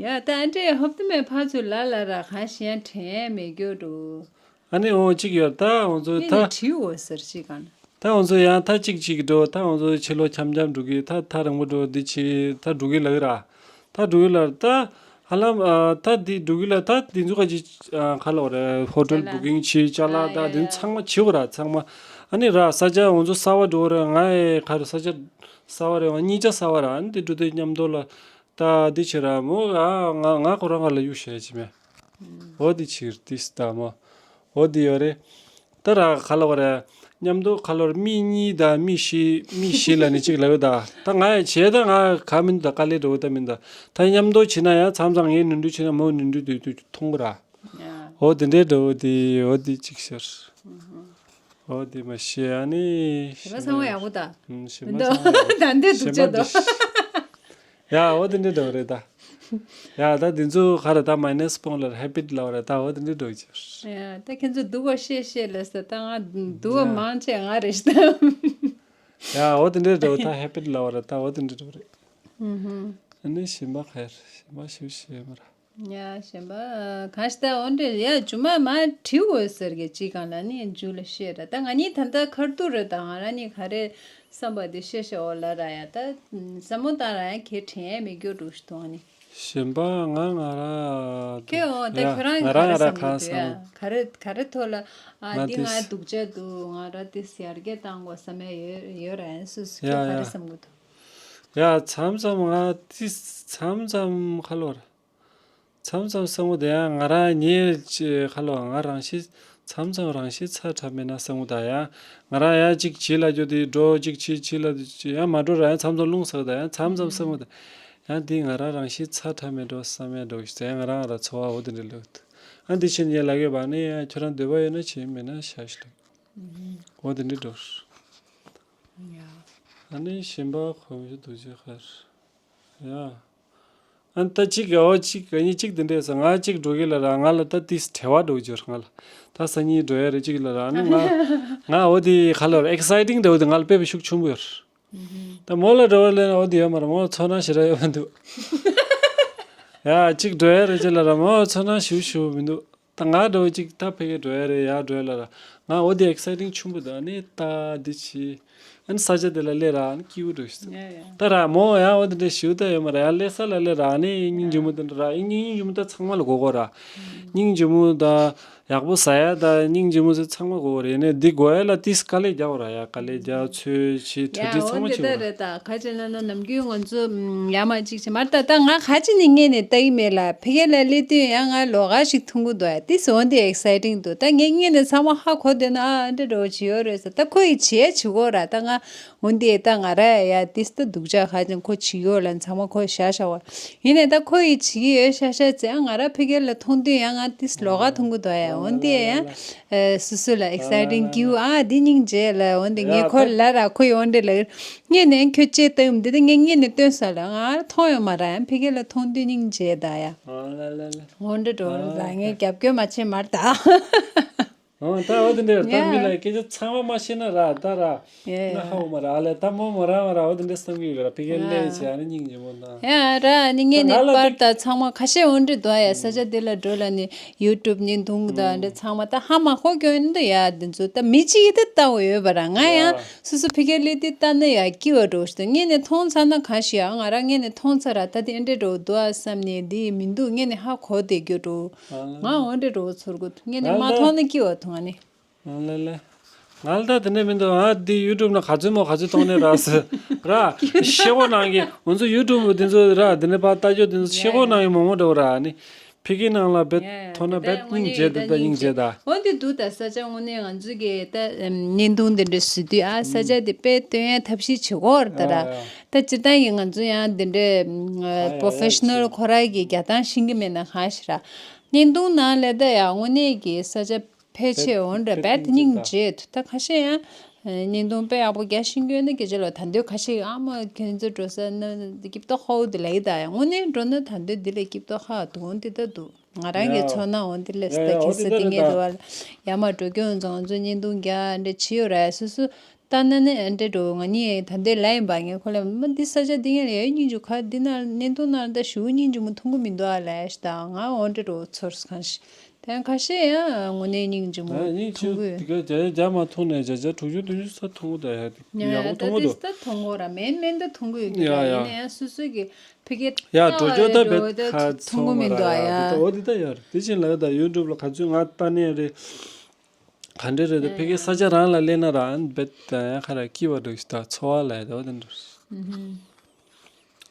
ཡ་ད་ཨ་འདྲས་ཧོབ་ཏུ་མེད་ཕར་ཚུར་ལ་ལ་ར་གང་ཤེས་ཡང་དྲན་མེད་རྒྱུ་འགྲོ། ཨ་ནི་འོ་གཅིག་ཡོད་ད་འོ་ཚོ་ད། ནི་བྲིས་འོ་ཟེར་ཅིག་གང་། ད་འོ་ཚོ་ཡང་ད་གཅིག་གཅིག་འགྲོ་ད་འོ་ཚོ་ཕྱི་ལོགས་འཆམ་འཆམ་འགྲོ་གི་ད་ཐག་རིང་པོ་འགྲོ་འདི་བྱེད་ད་འགྲོ་གི་ལ་གི་ར། ད་འགྲོ་གི་ལ་ད་ཧ་ལམ་ཨ་ད་འདི་འགྲོ་གི་ལ་ད་འདི་ཚོ་ག་ཅི་ཨ་ག་ལ་བ་རེད། ཧོ་ཊེལ་བུ་ཀིང་བྱེད་ཅ་ལག་ད་འདི་ཚང་མ་བྱེད་དགོས་ར་ཚང་མ། ཨ་ནི་ར་ས་ཆ་འོ་ཚོ་གསར་བ་འགྲོ་ར་ང་ཨེ་ག་རེ་ས་ཆ་གསར་བ་རེད་བ་གཉིས་ཆ་གསར་བ་ར་ཨ་ནི་འདི་འགྲོ་དུས་མཉམ་དུ་ལ་ད་འདི་བྱེད་ར་མོ་ཨ་ང་ང་ཁོ་རང་ག་ལ་གཡུག་བྱས་ཅི་མེད། འོ་འདི་ཕྱིར་ཏིས་ད་མོ། འོ་འདི་ཡོད་རེད། ད་ར་ག་ལ་བ་རེད། མཉམ་དུ་ག་ལ་བ་རེད། མི་གཉིས་དང་མི་བཞི་མི་བཞི་ལ་ནི་གཅིག་ལ་ཡོད་ད། ད་ང་ཡ་བྱས་ད་ང་ག་མིན་ད་དཀའ་ལས་འགྲོ་གི་ད་མིན་ད། ད་མཉམ་དུ་བྱེད་ན་ཡང་མཚམས་མཚམས་ངས་ནོར་འཁྲུལ་བྱེད་ན་མོ་ནོར་འཁྲུལ་དུས་དུས་མཐོང་གི་ར། ཡ། འོ་དེ་འདྲའི་འགྲོ་འོ་དེ་འོ་དེ་གཅིག་ཤར། འོ་དེ་མ་ཤེས་ཨ་ནི། ཞེ་པ་ཚང་མ་ཡག་པོ་ད། ཞེ་མི་པ་འདུག་ཚང་མ་ཡག་པོ། ད་འདི་སྡུག་ཅག་འདུག་ཞེ་མ་འདི། ཡ་འོ་དེ་འདྲའི་འགྲོ་རེད་ད། ཡ་ད་འདི་ཚོ་ག་རེ་ད་མའི་ནས་སྤོང་ལ་ཧེ་བིཊ་ལ་བ་རེད་ད་འོ་དེ་འདྲའི་འགྲོ་ཅིག་ཡ་ད་ཁྱེད་ཚོ་སྡུག་པ་ཤེས་ཤེས་ལ་ས་ད་ང་སྡུག་པ་ཡ་མང་ཆེ་ང་རེད་ཤི་ད། ཡ་འོ་དེ་འདྲའི་འདྲ་བོ་ད་ཧེ་པི་ལབ་པ་ར་ད་འོ་དེ་འདྲའི་འདྲ་བོ་རེད། ཨ་ནི་གཞན་པ་ག་རེ་གཞན་པ་ཞུ་ཤེས་མ་ར། ཡ་གཞན་པ་གང་ཞིག་ད་འོ་འདྲ་ཡ་རྒྱུ་མ་མ་བྲིས་འོས་ཟེར་གི་ཅི་གང་ལ་ནི་མཇུག་ལ་བཤད་ར་ད་ང་གཉིས་ད་ལྟ་ཁར་ཐུག་ར་ད་ང་ར་ནི་ག་རེ་བསམ་པ་དེ་བཤད་བཤད་འོ་ལ་ར་ཡ་ད་བསམ་བློ་བཏང་ར་ཡ་གལ་དྲན་ཡ་མི་འགྱུར་འགྲོ་ཞིག་འདུག་ཨ་ནི། གཞན་པ་ང་ང་ར་ཁྱོད་འོ་ད་ཡ་ཁྱོད་རང་ང་ག་ར་རེ་ང་ར་བསམ་གི་གང་འདུག་ཡ་བསམ་གི་ག་རེ་ག་རེ་ཐོག་ལ་ཨ་ང་འདི་ང་ཏིས་སྡུག་ཅག་འདུག་ང་ར་ཏིས་ཡར་རྒྱས་བཏང་དགོས་བསམ་ཡ་ཡོད་ཡོད་ར་ཡ་སུ་སུ་ཡ་ཁྱོད་ག་རེ་ཡ་བསམ་གི་འདུག་ཡ་མཚམས་མཚམས་ང་ཏིས་མཚམས་མཚམས་ཁ་ལོར་མཚམས་མཚམས་བསམ་གི་འདུག་ཡ་ང་ར་ཉེ་ཁ་ལོར་ང་རང་ཤི་མཚམས་མཚམས་རང་ཤི་ཚ་དྲགས་མེད་ན་བསམ་གི་འདུག་ཡ་ང་ར་ཡ་གཅིག་བྱི་ལ་རྒྱུ་དེ་འགྲོ་གཅིག་བྱི་བྱི་ལ་ཡ་མ་འགྲོ་ར་ཡ་མཚམས་མཚམས་རླུང་ཟག་འདུག་ཡ་མཚམས་མཚམས་བསམ་གི་འདུག་ཡང་འདི་ང་རང་རང་བཞིན་ཚ་ཁྲ་མེད་འགྲོ་བསམ་ཡ་འགྲོ་ཞིག་ཟེར་ང་རང་ང་རང་ཚོར་བ་འོ་དེ་འདྲ་ལོས། ཨ་འདི་ཕྱིན་ཡན་ལག་གི་བར་ནས་ཡང་ཁྱོད་རང་འདོད་པ་ཡོད་ན་བྱེད་མེད་ན་བཞག་ཞིག་ལོས། འོ་དེ་འདྲ་འགྲོ། ཨ་ནི་གཞན་པ་གོམས་གཤིས་སྡུག་ཅག་ཁར། ཡ། ཨ་ནི་ད་གཅིག་ག་འོ་གཅིག་ག་གཉིས་གཅིག་དེ་འདྲས་ཟེར་ང་གཅིག་འགྲོ་གི་ལ་ར་ང་ལ་ད་ཏིས་བྲེལ་བ་འགྲོ་གི་ཡོད་ང་ལ། ད་སང་ཉིན་འགྲོ་ཡ་རེད་གཅིག་ལ་ར་ཨ་ནི་ང་ང་འོ་དེ་ག་ལ་ར་ཨེག་སའི་ཊིང་འདྲ་བོ་དེ་ང་ལ་དཔེ་བ་ཤུགས་ཆེན་པོ་ཡོད། ད་མོ་ལ་འགྲོ་བ་ལེན་འོ་དེ་ཡོད་མ་རེད། མོ་ཚོར་སྣང་ཞེ་དྲག་ཡོད་མི་འདུག་ཡ་གཅིག་འགྲོ་ཡ་རེད་ཅེ་ལ་ར་མོ་ཚོར་སྣང་ཞུ་ཞུ་མི་འདུག་ད་ང་འགྲོ་གཅིག་ད་ཕ་གི་འགྲོ་ཡ་རེད་ཡ་འགྲོ་ཡ་ལ་ར་ང་འོ་དེ་ཨེག་སའི་ཊིང་ཆུང་པོ་འདུག་ཨ་ནི་ད་འདི་ཆི་ཨ་ནི་ས་ཆ་དེ་ལ་སླེབས་ར་ཨ་ནི་སྐྱིད་པོ་འགྲོ་ཞིག་ད་ར་མོ་ཡ་འོ་དེ་འདྲ་ཞུ་ད་ཡོད་མ་རེད། ཡ་སླེབས་ས་ལ་སླེབས་ར་ཨ་ནི་སྙིང་རྗེ་མོ་དེ་འདྲ་ར་ཨ་ནི་སྙིང་རྗེ་མོ་ད་ཚང་མ་ལ་གོ་གོ་ར་སྙིང་རྗེ་མོ་ད། ཡག་པོ་ཟ་ཡ་དང་སྙིང་རྗེ་མོ་ཟེར་ཚང་མ་དགོས་པ་རེད། ནས་འདི་དགོས་ཡ་ལ་ཏིས་དཀའ་ལས་རྒྱག་པ་ར་ཡ་དཀའ་ལས་རྒྱག་ཚོད་བྱེད་གྲ་སྒྲིག་ཚང་མ་བྱེད་དགོས་ར། ཡ་འོ་འདི་ལྟ་རེད་ད་ག་ཅི་ན་ན་ནམ་རྒྱུན་ང་ཚོ་ཡ་མ་གཅིག་བྱེད་མར་ད་ད་ང་ག་ཅི་ནི་ངས་ནས་ལྟ་གི་མེད་ལ་ཕ་གི་ལ་སླེབས་དུས་ཡ་ང་ལོགས་ཀ་ཞིག་འཐུང་གི་འདུག་ཡ་ཏིས་འོ་འདི་ཨེག་སའི་ཊིང་འདུག་ད་ངས་ངས་ནས་ཚང་མ་ཧ་གོ་བསྡད་ན་ཨ་འདྲ་འགྲོ་བྱེད་ཡོད་རེད་ཟེར་ད་ཁོ་ཡི་བྱེད་ཡ་བྱེད་དགོས་ར་ད་ང་། འོན་ཏེ་ད་ང་ར་ཡ་ཏིས་ད་སྡུག་ཅག་ཁ་ཅན་ཁོ་བྱེད་ཀྱི་ཡོད་ལ་ཚང་མ་ཁོ་བཞག་བཞག་པ། ཡིན་ནའི་ད་ཁོ་ཡི་བྱེད་ཀྱི་ཡོད་ཤ་ཤ་ཙེ་ང་ར་ཕ་གི་ལ་མཐོང་དུས་ཡང་ང་ཏིས་ལོགས་ཀ་མཐོང་གི་འདུག་ཡ། འོན་ཏེ་ཡང་སུ་སུ་ལ་ཨེག་སའི་ཊིང་སྐྱིད་པོ་ཨ་འདི་སྙིང་རྗེ་ལ་འོན་ཏེ་ངས་ཁོ་ལ་ར་ཁོ་ཡི་འོན་ཏེ་ལ་ངས་ནས་ཁྱོད་ཅེས་ལྟ་ཡོང་འདི་ད་ངས་ངས་ནས་སྟོན་ས་ལ་ང་མཐོང་ཡོད་མ་ར་ཡང་ཕ་གི་ལ་མཐོང་དུས་སྙིང་རྗེ་ད་ཡ། འོན་ཏེ་འགྲོ་ར་ངས་རྒྱབ་སྐྱོར་མ་བྱེད་མར་ད། ཨོ་ད་འོ་དེ་འདྲ་ད་མི་ལ་སྐད་ཆ་ཚང་མ་མ་ཤེས་ན་ར་ད་ར་ན་ཧ་འོ་མ་ར་ཨ་ལས་ད་མོ་མོ་ར་མ་ར་འོ་དེ་འདྲ་བསམ་གི་ཡོད་ར་ཕ་གི་ལས་བྱས་ཨ་ནི་སྙིང་རྗེ་མོ་ན་ཡ་ར་ནི་ངས་ནི་པར་ད་ཚང་མ་ཁ་ཤས་འོ་འདྲ་འདུག་ཡ་ས་ཆ་དེ་ལ་འགྲོ་ལ་ནི་ཡུ་ཊུབ་ནི་མཐོང་གི་འདུག་ཨ་འདྲ་ཚང་མ་ད་ཧ་མ་གོ་གྱོན་འདུག་ཡ་དེ་ཚོ་ད་མི་གཅིག་ཡི་ད་ལྟ་བ་ཡོད་པ་ར་ང་ཡང་སོ་སོ་ཕ་གི་ལས་དེ་ལྟ་ན་ཡ་སྐྱིད་པ་འགྲོ་ཞིག་ད་ངས་ནི་མཐོང་ཚར་ན་ག་ཤི་ཡ་ང་ར་ངས་ནི་མཐོང་ཚར་ར་ད་དེ་འདྲ་འགྲོ་འདུག་ཨ་བསམ་ནི་དེ་མི་འདུག་ངས་ནི་ཧ་གོ་བསྡད་རྒྱུ་འགྲོ། ང་འོ་འདྲ་འགྲོ་ཚོར་གོ་ཐུ་ངས་ནི་མ་མཐོང་ན་སྐྱིད་བ་ཐུ་ང་ནི། ང་ལ་ལ། ང་ལ་ད་དེ་འདྲ་མི་འདུག་ང་འདི་ཡུ་ཊུབ་ན་ག་ཚོད་མོ་ག་ཚོད་གཏོང་ནས་རག་ཟེར་ར། ཤེས་གོ་ནང་གི་ང་ཚོ་ཡུ་ཊུབ་འདི་ཚོ་ར་དེ་འདྲ་ཕར་ལྟ་རྒྱུ་དེ་ཚོ་ཤེས་གོ་ནང་གི་མོག་མོག་འདྲ་བོ་ར་ནི། ཕ་གི་ནང་ལ་བེད་ཐོན་ན་བེད་སྙིང་རྗེ་དེ་ད་སྙིང་རྗེ་ད། འོ་འདི་འདུག་ད་ས་ཆ་དངོས་གནས་ང་ཚོ་གི་ད་བརྙན་ཐུང་འདི་འདྲ་བཟོ་དུས་ཨ་ས་ཆ་དེ་དཔེ་སྟོན་ཡ་ཐབས་ཤེས་བྱེད་གོ་ར་ད་ར། ད་སྤྱིར་བཏང་གི་ང་ཚོ་ཡང་འདི་འདྲ་པོ་ཕེ་ཤ་ནལ་ཁོ་ར་གི་རྒྱ་ཐང་ཤེས་ཀྱི་མེད་ན་གང་ཞིག་ར། བརྙན་ཐུང་ནང་ལས་ད་ཡང་དངོས་གནས་ཀྱི་ས་ཆ་ཕལ་ཆེར་འོན་འདྲ་རྦད་སྙིང་རྗེ་ད་ཁ་ཤས་ཡང་བརྙན་ཐུང་དཔེ་ཡག་པོ་རྒྱ་ཤེས་ཀྱི་ཡོད་ན་སྐད་ཆ་ལ་ད་འདོད་ཁ་ཤས་ཨ་མ་ཁྱོད་ཚོ་འགྲོ་ས་ན་སྐྱིད་ཏོག་ཧོ་དེ་ལ་ཡི་ད་ཡང་དངོས་གནས་འགྲོ་ན་ད་འདོད་འདི་ལ་སྐྱིད་ཏོག་ཧ་དུང་འདི་ད་འདུག་ང་རང་གི་ཚོར་སྣང་འོན་འདི་ལས་ད་ཁྱི་ས་འདི་ངས་འགྲོ་བ་ཡ་མ་འགྲོ་སྐྱོན་ཚོ་ང་ཚོ་བརྙན་ཐུང་རྒྱ་འདྲ་བྱི་ཡོད་ར་སོ་སོ། ལྟ་ན་ནི་ཨ་འདྲེ་འགྲོ་ང་གཉིས་ད་འདྲེ་ལ་ཡིན་པ་ངས་ཁོ་ལ་མ་འདི་ས་ཆ་འདི་ངས་ལ་ཡ་སྙིང་རྗེ་ག་འདི་ན་གནས་སྟངས་ན་ད་ཞུ་སྙིང་རྗེ་མོ་མཐོང་གི་མི་འདུག་ཨ་ལས་ད་ང་འོ་འདྲེ་འགྲོ་ཚོར་གང་ཞིག་དེ་ཁ་ཤས་ཡང་དངོས་གནས་སྙིང་རྗེ་མོ་མཐོང་གི་ཡོད། ད་རྒྱ་མ་མཐོང་ནས་བརྒྱ་ཆ་དྲུག་ཅུ་བདུན་ཅུ་ས་མཐོང་གི་ད་ཡ་ཡག་པོ་མཐོང་གི་འདུག་ད་མཐོང་གི་ར་མེན་མེན་ད་མཐོང་གི་ཡོད་ཡ་ཡ་ཡིན་ན་ཡང་སོ་སོ་གི་ཕི་གེ་ཡ་འགྲོ་ཅོ་ད་བེད་ཁ་མཐོང་གི་མི་འདུག་ཨ་ཡ་འོ་འདི་ད་ཡ་རེད། དེ་བཞིན་ལ་ད་ཡུ་ཊུབ་ལ་ག་ཚོད་ང་ལྟ་ནས་རེད། ག་འདྲ་རེད་ད་ཕ་གི་ས་ཆ་རང་ལ་སླེབས་ན་རང་བེད་ད་ཡང་ཁ་ར་སྐྱིད་པ་འདུག་ཞིག་ད་འཚོ་བ་ལ་ཡ་ད་འོ་དེ་འདྲ་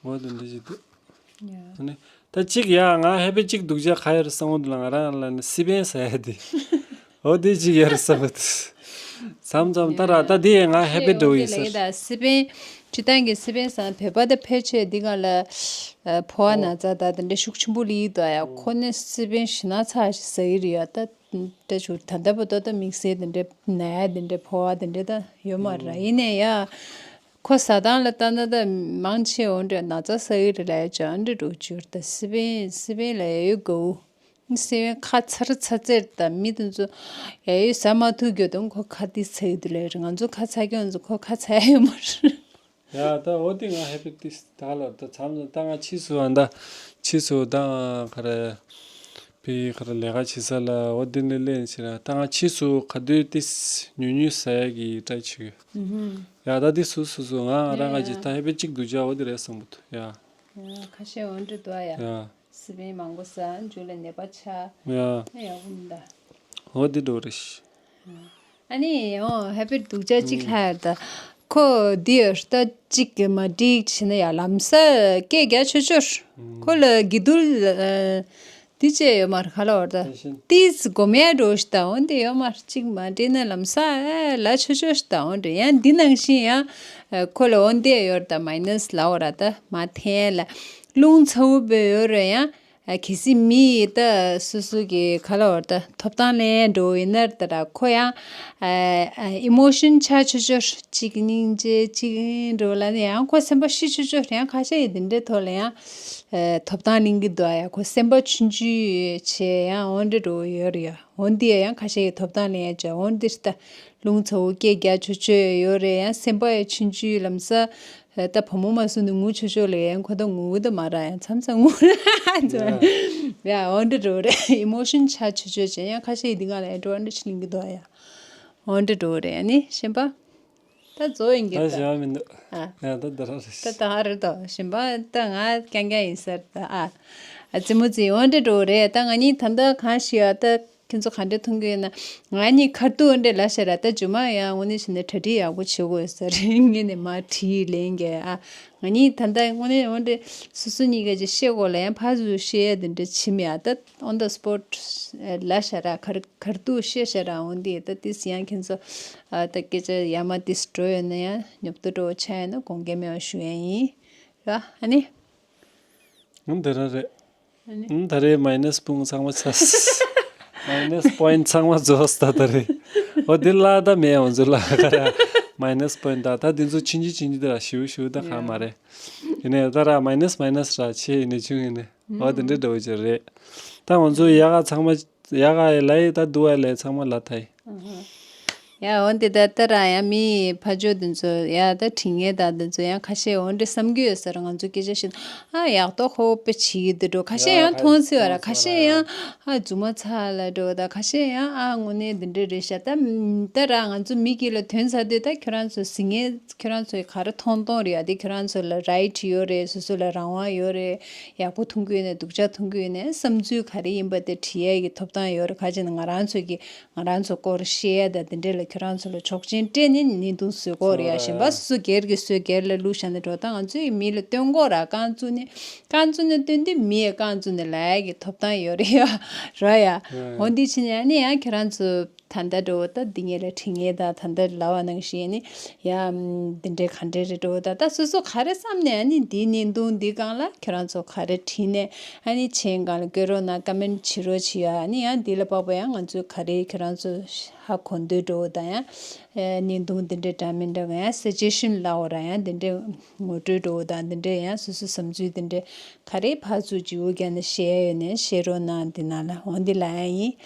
འོ་དེ་འདྲ་ཞིག་འདུག་ཨ་ནི་ད་གཅིག་ཡ་ང་ཧེ་པི་གཅིག་སྡུག་ཅག་ག་ཡོད་རེད་བསམ་འོ་དེ་ལ་ང་རང་ལ་ནི་སི་པན་ཟ་ཡ་དེ་འོ་དེ་གཅིག་ཡོད་རེད་བསམ་འོ་དེ་མཚམས་མཚམས་ད་ར་ད་དེ་ཡ་ང་ཧེ་པི་འགྲོ་ཡིན་ཟེར། ད་སི་པན་སྤྱི་བཏང་གི་སི་པན་ཟ་བོད་པ་ད་ཕལ་ཆེར་འདི་ག་ལ་ཕོ་བ་ན་ཚ་ད་དེ་འདྲ་ཤུགས་ཆེན་པོ་ལི་ཡི་དོ་ཡ་ཁོ་ནི་སི་པན་ཞི་ན་ཚ་ཞིག་ཟ་ཡི་རེད་ཡ་ད། འདྲ་བྱུང་ད་ལྟ་བར་དུ་ད་དམིགས་བསལ་དེ་འདྲ་ན་ཡ་དེ་འདྲ་ཕོ་བ་དེ་འདྲ་ད་ཡོད་མ་རེད། ཡིན་ནའི་ཡ་ཁོ་ཟ་སྟངས་ལ་ལྟ་ན་ད་མང་ཆེ་འོ་འདྲ་ན་ཚ་ཟ་གི་རེད་ལབ་ཡ་ཅང་འདྲ་འགྲོ་རྒྱུ་རེད། ད་སི་པན་སི་པན་ལ་ཡ་ཡོད་དགའ་བོ་ སེ་བན་ཁ་ཚར་ཚར་ཚེར་དང་མི་དེ་ཚོ་ཡ་ཡོད་ཟ་མ་ཐུབ་རྒྱུ་དང་ཁོ་ཁ་ཏི་ཚ་ཡི་དུ་ལས་རེད། ང་ཚོ་ཁ་ཚ་རྒྱུ་ང་ཚོ་ཁོ་ཁ་ཚ་ཡ་ཡོད་མ་རེད། ཡ་ད་འོ་དེ་ང་ཧེ་པི་ཏིས་ད་ལོ་ད་མཚམས་ད་ང་ཕྱིས་སུ་ཨ་ད་ཕྱིས་སུ་ད་ང་ག་རེ་པི་ག་རེ་ལས་ཀ་བྱེད་ས་ལ་འོ་དེ་ནས་ལེན་ཕྱིན་ན་ད་ང་ཕྱིས་སུ་ག་དུས་ཏིས་ཉུ་ཉུ་ཟ་ཡ་གི་ཏྲའི་བྱེད་ཡོད། ཡ་ད་དེ་སུ་སུ་སུ་ང་ང་རང་ང་ཅི་ད་ཧེ་པི་གཅིག་སྡུག་ཅག་འོ་དེ་རེད་བསམ་གི་འདུག་ཡ། ཡ་ཁ་ཤས་འོ་འདྲ་འདུག་ཨ་ཡ། ཡ། སི་པན་མང་པོ་ཟ་མཇུག་ལ་ནད་པ་ཆགས། ཡ། ཨ་ཡག་པོ་མི་འདུག་འོ་དེ་འགྲོ་རེད། ཨ་ནི་ཨོ་ཧེ་པི་སྡུག་ཅག་གཅིག་ལྷག་ཡོད་ད། ཁོ་འདི་ཡོད་ད་གཅིག་གི་མ་འགྲིག་བྱས་ན་ཡ་ལམ་སང་སྐད་རྒྱག་ཆོག་ཆོག་ཁོ་ལ་གི་དུལ་འདི་བྱས་ཡོད་མ་རེད་ག་ལ་བར་ད། ཏིས་སྒོམ་ཡ་འགྲོ་ཞིག་ད་འོ་འདི་ཡོད་མ་རེད། གཅིག་མ་འགྲིག་ན་ལམ་སང་ལ་ཆོག་ཆོག་ཞིག་ད་འོ་འདྲ་ཡང་འདི་ནང་བཞིན་ཡང་ཁོ་ལ་འོ་འདི་ཡོད་ད་མའི་ནས་ལ་བར་ད་མ་འཐེན་ལ་རླུང་ཚ་བོ་བོད་ཡོད་རེད་ཡང་། ཨ་གལ་སྲིད་མི་ཡིས་ད་སོ་སོ་གི་ག་ལ་བར་ད་ཐོབ་ཐང་ལེན་འགྲོ་ཡིན་ན་ད་ར་ཁོ་ཡང་ཨ་ཨ་ཨི་མོ་ཤན་ཆགས་ཆོག་ཆོག་གཅིག་སྙིང་རྗེ་གཅིག་འགྲོ་ལ་ནི་ཡང་ཁོ་སེམས་པ་ཤི་ཆོག་ཆོག་ཡང་ཁ་ཤས་ཡི་དེ་འདྲའི་ཐོག་ལ་ཡང་ཨ་ཐོབ་ཐང་ལེན་གི་འདུག་ཡ་ཁོ་སེམས་པ་ཆུང་ཆུང་བྱས་ཡང་འོ་འདྲ་འགྲོ་ཡོད་རེད་ཡ། འོ་འདི་ཡ་ཡང་ཁ་ཤས་ཡི་ཐོབ་ཐང་ལེན་ཡ་བྱ་འོ་འདི་ད་རླུང་ཚ་བོ་སྐད་རྒྱག་ཆོག་ཆོག་ཡོད་རེད་ཡང་སེམས་པ་ཡ་ཆུང་ཆུང་ལམ་ས། ད་བུ་མོ་མ་སུ་ནི་ངུ་ཆོག་ཆོག་ལས་ཡང་ཁོ་ད་ངུ་གི་ད་མ་ར་ཡང་མཚམས་མཚམས་ངུ་ར་ཡ་འོ་འདྲ་འགྲོ་རེད། ཨི་མོ་ཤན་ཆགས་ཆོག་ཆོག་བྱས་ཡང་ཁ་ཤས་ཡི་འདི་ང་ལ་ཡང་འགྲོ་འདྲ་ཆི་ལིང་གི་འདུག་ཡ། འོ་འདྲ་འགྲོ་རེད་ཨ་ནི་ཤེས་པ། ད་བཟོ་ཡིན་གི་ད་ད་བྱ་བ་མི་འདུག་ཨ་ཡ་ད་ད་ར་རེད། ད་ད་རེད་དོ་ཤེས་པ་ད་ང་རྐྱང་རྐྱང་ཡིན་ས་རེད་ད་ཨ། ཨ་ཙི་མོ་ཙི་འོ་འདྲ་འགྲོ་རེད། ད་ང་གཉིས་ད་ད་གང་ཤི་ཡ་ད། ཁྱེད་ཚོ་ག་འདྲ་མཐོང་གི་ཡོད་ན། ང་གཉིས་ཁ་ཐུག་འདྲ་ལབ་ཤག་ར་ད་རྗེས་མ་ཡང་དངོས་གནས་བྱས་ན་གྲ་སྒྲིག་ཡག་པོ་བྱེད་དགོས་ཟེར་ངས་ནས་མར་དྲིས་ལན་གྱི་ཨ། ང་གཉིས་ད་ལྟ་དངོས་གནས་འོ་འདྲ་སོ་སོ་གཉིས་ཀ་ཅིག་བཤད་དགོས་ལ་ཡང་ཕར་ཚུར་བཤད་ཡ་དེ་འདྲ་བྱེད་མི་ཡ་ད་on the spot་ལབ་ཤག་ར་གར་གར་ཐུག་བཤད་ཤག་ར་འོ་འདི་ད་ཏིས་ཡང་ཁྱེད་ཚོ་ཨ་ད་སྐད་ཆ་ཡ་མ་ཏིས་འགྲོ་ཡོད་ན་ཡང་ཉོབ་ཏོ་འགྲོ་ཆ་ཡ་ན་དགོངས་འགལ་མེད་པ་ཞུ་ཡ་ཡིན་ར་ཨ་ནི། ང་འདི་ར་རེད། ཨ་ནི། ཨུམ་ད་རེས་མའི་ནས་སྤུན་ཚང་མ་ཚར། མའི་ནས་པོ་ཡིན་ཚང་མ་རྫོགས་ད་ད་རེས། འོ་འདི་ལ་ད་མེད་འོ་ཚོ་ལ་ག་ར་མའི་ནས་པོ་ཡིན་ད་ད་འདི་ཚོ་ཆུང་ཆུང་ཆུང་ཆུང་ད་ར་ཞུ་ཞུ་ད་ག་མ་རེད། ཡིན་ནས་ད་ར་མའི་ནས་མའི་ནས་ར་ཆེ་ཡིན་ནས་ཆུང་ཡིན་ནས་འོ་དེ་འདྲའི་འདྲ་བོ་ཅིག་རེད། ད་འོ་ཚོ་ཡ་ག་ཚང་མ་ཡ་ག་ཡི་ལ་ཡི་ད་དུ་བ་ལས་ཚང་མ་ལ་ཐ་ཡི། ཡ་འོན་ཏེ་ད་ལྟ་རང་ཡང་མི་ཕ་ཇོ་དེ་ཚོ་ཡ་ད་དྲི་ངན་ད་དེ་ཚོ་ཡང་ཁ་ཤས་འོན་ཏེ་བསམ་གྱི་ཡོད་ས་རེད། ང་ཚོ་སྐད་ཆ་བཤད་ན་ཨ་ཡག་ཏོག་ཧོ་པེ་བྱེད་ཀྱི་འདུག་འགྲོ་ཁ་ཤས་ཡང་མཐོང་ཚེ་བ་ར་ཁ་ཤས་ཡང་ཨ་རྫུན་མ་ཚ་ལ་འགྲོ་ད་ཁ་ཤས་ཡང་ཨ་དངོས་གནས་འདི་འདྲ་རེད་ཤག་ད་ད་ར་ང་ཚོ་མི་གི་ལ་དོན་ཚ་དུས་ད་ཁྱོད་རང་ཚོ་ཟིང་ངེ་ཁྱོད་རང་ཚོ་ག་རེ་མཐོང་མཐོང་རེད་ཡ་དེ་ཁྱོད་རང་ཚོ་ལ་རའིཊ་ཡོད་རེད། སོ་སོ་ལ་རང་དབང་ཡོད་རེད། ཡག་པོ་མཐོང་གི་ཡོད་ནས་སྡུག་ཅག་མཐོང་གི་ཡོད་ནས་བསམ་ཚུལ་ག་རེ་ཡིན་པ་དེ་དྲི་ཡ་གི་ཐོབ་ཐང་ཡོད་རེད། ག་ཅི་ན་ང་རང་ཚོ་གི་ང་རང་ཚོ་སྐོར་བཤད་ཡ་ད་དེ་འདྲས་ལ་ཁྱོད་རང་ཚོ་ལ་ཆོག་མཆན་སྤྲད་ནས་བརྙན་ཐུང་བཟོས་སྐོར་ཡ་གཞན་པ་སོ་སོ་སྒེར་གྱི་སོས་སྒེར་ལ་བླུགས་བཞག་ནས་འགྲོ་ད་ང་ཚོའི་མི་ལ་སྟོན་སྐོར་ར་རྐང་བཙུགས་ནས་རྐང་བཙུགས་ནས་སྟོན་དུས་མི་ཡ་རྐང་བཙུགས་ནས་ལ་ཡ་གི་ཐོབ་ཐང་ཡོད་རེད་ཡ་ར་ཡ། འོ་འདི་ཕྱིན་ཡ་ནི་ཡང་ཁྱོད་རང་ཚོ་ད་ལྟ་འགྲོ་ད་འདི་ངེད་ལ་དྲི་ངེད་ད་ད་ལྟ་ལབ་པ་ནང་བཞིན་ནི་ཡ་འདི་འདྲའི་ག་འདྲའི་རེད་འགྲོ་ད་ད་སོ་སོ་ག་རེ་བསམ་ནས་ནི་འདི་བརྙན་ཐུང་འདི་སྒང་ལ་ཁྱོད་རང་ཚོ་ག་རེ་བྲིས་ནས་ཨ་ནི་མཆན་སྒང་ལ་བཀོད་རོགས་གནང་ཀ་མེན་བྱེད་རོགས་བྱེད་ཡ་ཨ་ནི་ཡང་འདི་ལ་དཔག་པ་ཡང་ང་ཚོས་ག་རེ་ཁྱོད་རང་ཚོ་ཧ་གོ་འདོད་འགྲོ་ད་ཡང་བརྙན་ཐུང་འདི་འདྲའི་འདྲ་མི་འདྲ་ག་ཡང་སི་ཇེ་ཤན་ལབ་པ་ར་ཡང་འདི་འདྲའི་ངོ་སྤྲོད་འགྲོ་ད་འདི་འདྲའི་ཡང་སོ་སོ་བསམ་ཚུལ་འདི་འདྲའི་ག་རེ་ཕར་ཚུར་བརྗེ་པོ་རྒྱག་ནས་བཤད་ཡ་ཡོད་ནས་བཤད་རོགས་གནང་འདི་ནང་ལ་འོ་འདི་ལབ་ཡ་ཡིན།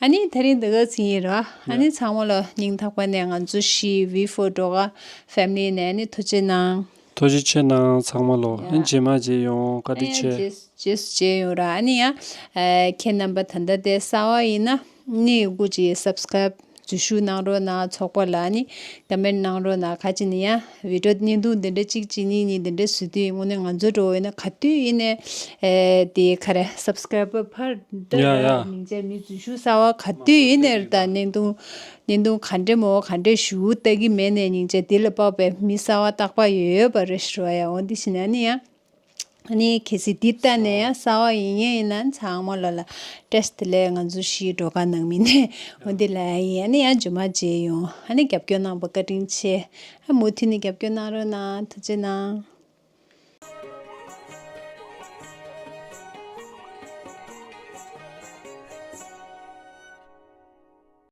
ཨ་ནི་དེ་རིང་འདི་ག་ཚིག་ཡིན་རོ། ཨ་ནི་ཚང་མ་ལོ་སྙིང་ཐག་པ་ནས་ང་ཚོ་ཤི་ཝི་ཕོར་ཌོ་ག་ཕེ་མི་ལི་ནས་ཨ་ནི་ཐུགས་རྗེ་གནང་། ཐུགས་རྗེ་ཆེ་གནང་ཚང་མ་ལོ། ཨ་ནི་རྗེས་མ་མཇལ་ཡོང་། བཀའ་དྲིན་ཆེ། རྗེས་རྗེས་སུ་མཇལ་ཡོང་ར། ཨ་ནི་ཡང་ཁྱེད་རྣམ་པ་ད་ལྟ་དེ་གསར་པ་ཡིན་ན་ནི་སྐུ་མཁྱེན་སབ་སི་ཀ་རེབ་འཛུལ་ཞུགས་གནང་རོགས་གནང་། ཚོགས་པ་ལ་ནི་ཀ་མེན་ཊི་གནང་རོགས་གནང་། ག་ཅི་ནི་ཡང་བི་ཌི་ཡོ་བརྙན་ཐུང་འདི་འདྲ་གཅིག་གཅིག་གཉིས་གཉིས་འདི་འདྲ་བཟོ་དུས་དངོས་གནས་ང་ཚོ་འགྲོ་བས་ན་ག་དུས་ཡིན་ནས་ཨེ་དེ་ག་རེ་སབ་སི་ཀ་རེབ་ཕར་འདི་ཡ་ཡ། མིང་ཅན་མི་འཛུལ་ཞུགས་གསར་པ་ག་དུས་ཡིན་ནས་ད་བརྙན་ཐུང་བརྙན་ཐུང་ག་འདྲ་མོ་ག་འདྲ་ཞུ་ལྟ་གི་མེད་ནས་སྙིང་རྗེ་འདི་ལ་དཔག་པའི་མི་གསར་པ་རྟག་པར་ཡོད་ཡོད་པ་རེད་ཞུ་བ་ཡ། འོ་འདི་བྱས་ན་ནི་ཡང་ཨ་ནི་གལ་སྲིད་འདི་ལྟ་ནས་ཡང་གསར་པ་ཡིན་ངེས་ཡིན་ན་ཚང་མ་ལོ་ལ་བཀྲ་ཤིས་བདེ་ལེགས། ང་ཚོ་ཤི་ཌོ་ག་ནང་མི་ནས་འོ་འདི་ལ་ཡིན། ཨ་ནི་ཡང་རྗེས་མ་མཇལ་ཡོང་། ཨ་ནི་རྒྱབ་སྐྱོར་གནང་བ་བཀའ་དྲིན་ཆེ། ཨ་མུ་མཐུད་ནས་རྒྱབ་སྐྱོར་གནང་རོགས་གནང་། ཐུགས་རྗེ་གནང་།